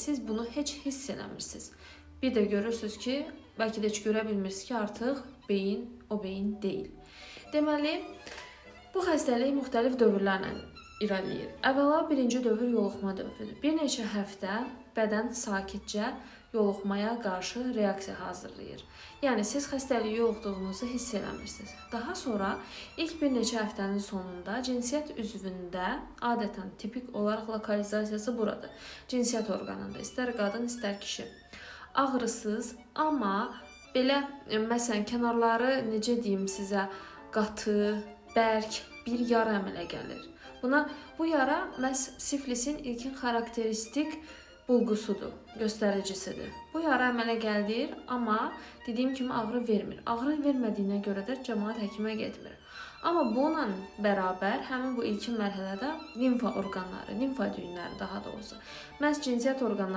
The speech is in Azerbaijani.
Siz bunu heç hiss eləmirsiniz. Bir də görürsüz ki, bəlkə də heç görə bilmirsiniz ki, artıq beyin o beyin deyil. Deməli, bu xəstəlik müxtəlif dövrlərlə irəliləyir. Əvvəla birinci dövr yoluxma dövrüdür. Bir neçə həftə bədən sakitcə yoluxmaya qarşı reaksiya hazırlayır. Yəni siz xəstəliyə yoluxduğunuzu hiss eləmirsiniz. Daha sonra ilk bir neçə həftənin sonunda cinsiyyət üzvündə adətən tipik olaraq lokalizasiyası buradır. Cinsiyyət orqanında, istər qadın, istər kişi. Ağrısız, amma belə məsələn kənarları necə deyim sizə, qatı, bərk bir yara əmələ gəlir. Buna bu yara məhz siflisin ilkin xarakteristik bulqusudur, göstəricisidir. Bu yara əmələ gəlir, amma dediyim kimi ağrı vermir. Ağrı vermədiyinə görə də cəmaət həkimə getmir. Amma bununla bərabər həmin bu ilkin mərhələdə limfa orqanları, limfa düyünləri daha doğrusu, məhz cinsiyyət orqanları